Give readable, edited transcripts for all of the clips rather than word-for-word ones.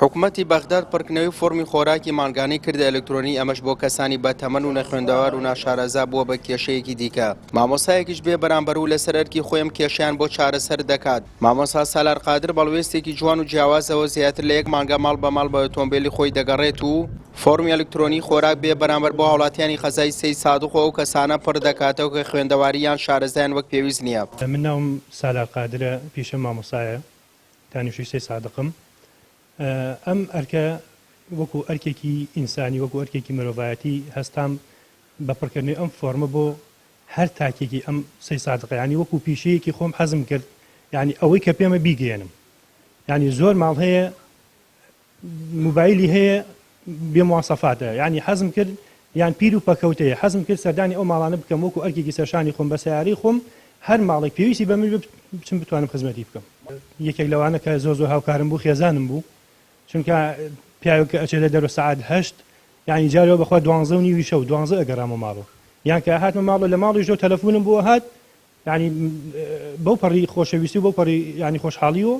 حکومەتی بەغداد پڕکردنەوەی فۆڕمی خۆراکی مانگانەی کردە ئەلکترۆنی، ئەمەش بۆ کەسانی بەتەمەن و نەخوێندەوار و ناشارەزا بووە بە کێشەیەکی دیکە. مامۆستایەکیش بێ بەرامبەر و لەسەر ئەرکی خۆی ئەم کێشەیان بۆ چارەسەر دەکات. مامۆستا سالار قادر بەڵوێستێکی جوان و جیاوازەوە زیاتر لە یەک مانگە ماڵ بە ماڵ بە ئۆتۆمبێلی خۆی دەگەڕێت و فۆڕمی ئەلکترۆنی خۆراک بێ بەرامبەر بۆ هاوڵاتیانی قەزای سەیدسادق و ئەو کەسانە پڕ دەکاتەوە کە خوێندەواری یان شارەزایان وەک پێویست نییە. من ناوم سالار قادرە، پیشەم مامۆستایە. دانیشتووی سەیدسادقم. ئەم ئەرکە وەکو ئەرکێکی ئینسانی، وەکو ئەرکێکی مرۆڤایەتی هەستام بە پڕکردنەوەی ئەم فۆرمە بۆ هەر تاکێکی ئەم سەیدسادقە، یانی وەکو پیشەیەکی خۆم حەزم کرد یانی ئەوەی کە پێمە بیگەیەنم. یانی زۆر ماڵ هەیە موبایلی هەیە بێ مواسەفاتە یانی حەزم کرد یان پیر و پەکەوتەیە حەزم کرد سەردانی ئەو ماڵانە بکەم وەکو ئەرکێکی سەرشانی خۆم بە سەیارەی خۆم هەر ماڵێک پێویستی بە من بچم بتوانم خزمەتی بکەم. یەکێک لەوانە کە زۆر زۆر هاوکارم بوو خێزانم بوو چونکە پیاوێک کە ئەچێتە دەرەوە سەعات هەشت یانی جارەوە بەخوا دوانزە و نیوی شەو دوانزە ئەگەڕامەوە ماڵەوە یان کە هاتمە ماڵەوە لە ماڵیشەوە تەلەفونم بۆ هات یانی بەو پەڕی خۆشەویستی و بەو پەڕی یانی خۆشحاڵیەوە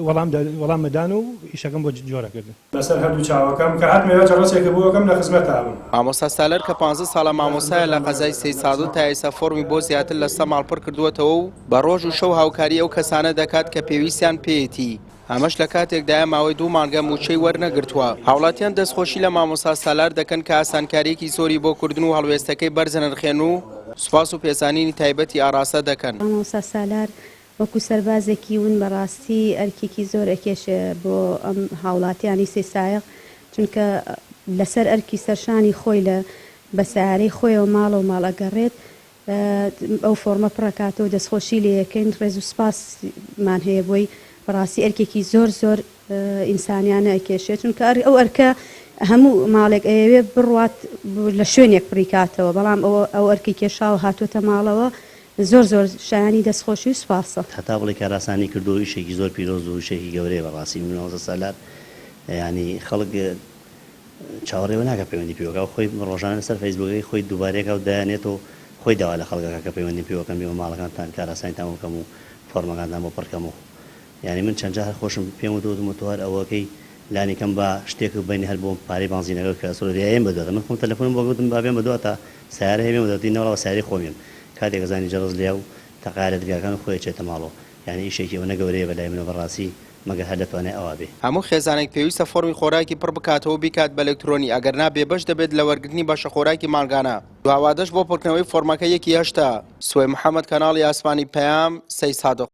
وەڵام وەڵام مەدان و ئیشەکەم بۆ جۆرە کردن. بەسەر هەردوو چاوەکەم کە هاتمە ئێوە جەڕەسێکە بۆ ئەکەم لە خزمەتا بم. مامۆستا سالار کە پانزە ساڵە مامۆستایە لە قەزای سەیدسادق تا ئێستا فۆڕمی بۆ زیاتر لە سە ماڵ پڕ کردووەتەوە و بە ڕۆژ و شەو هاوکاری ئەو کەسانە دەکات کە پێویستیان پێیەتی، ئەمەش لە کاتێکدایە ماوەی دوو مانگە مووچەی وەرنەگرتووە. هاوڵاتیان دەستخۆشی لە مامۆستا سالار دەکەن کە ئاسانکارییەکی زۆری بۆ کردن و هەڵوێستەکەی بەرز نرخێن و سوپاس و پێزانینی تایبەتی ئاڕاستە دەکەن. مامۆستا سالار وەکو سەربازێکی ون بەڕاستی ئەرکێکی زۆر ئەکێشێ بۆ ئەم هاوڵاتیانی سەیسایق چونکە لەسەر ئەرکی سەرشانی خۆی لە بە سەیارەی خۆیەوە ماڵەو ماڵ ئەگەڕێت ئەو فۆڕمە پڕەکاتەوە دەستخۆشی لێیەکەین ڕێز و سوپاسمان هەیە بۆی بەڕاستی ئەرکێکی زۆر زۆر ئینسانیانە ئەکێشێ چونکە ئەو ئەرکە هەموو ماڵێک ئەیەوێ بڕوات لە شوێنێک پڕیکاتەوە بەڵام ئەوە ئەو ئەرکی کێشاوە هاتووەتە ماڵەوە زۆر زۆر شایانی دەستخۆشی و سوپاسە. هەتا بڵێی کارئاسانی کردووە و ئیشێکی زۆر پیرۆز و ئیشێکی گەورەیە بەڕاستی مامۆستا سالار یانی خەڵک چاوەڕێی ئەوە ناکا پەیوەندی پێوە بکا خۆی ڕۆژانە لەسەر فەیسبووکەکەی خۆی دووبارەی ئەکا و دایانێت و خۆی داوا لە خەڵک ئەکا کە پەیوەندیم پێوە بکەن بێمە ماڵەکانتان کارئاسانیتان بۆ بکەم و فۆرمەکانتان بۆ پڕ کەم و یانی من چەند جار هەر خۆشم پێم وتوە وتم تۆ هەر ئەوەکەی لانی کەم با شتێک بەینی هەر بۆم پارەی بانزینەکە کە ئەسرۆ یێم بەدواتا من خۆم تەلەفۆنم بۆ گوتم با بێم بەدواتا سەیارە هەیە بێم بەدواتا وتی نەوەڵا بە سەیارەی خۆم یەم کاتێک ئەزانی جەڕس لێیا و تەقایە لە درگاکان و خۆی ئەچێتە ماڵەوە یانی ئیشێکی ئەوەنە گەورەیە بەلای منەوە بەڕاستی مەگەر هەر لە توانای ئەوا بێ. هەموو خێزانێک پێویستە فۆڕمی خۆراکی پڕ بکاتەوە و بیکات بە ئەلکترۆنی ئەگەر نا بێبەش دەبێت لە وەرگرتنی بەشە خۆراکی مانگانە. دوا وادەش بۆ پڕکردنەوەی فۆڕمەکە یەکی هەشتە. سوەی محەمەد کەناڵی ئاسمانی پەیام، سەیدسادق.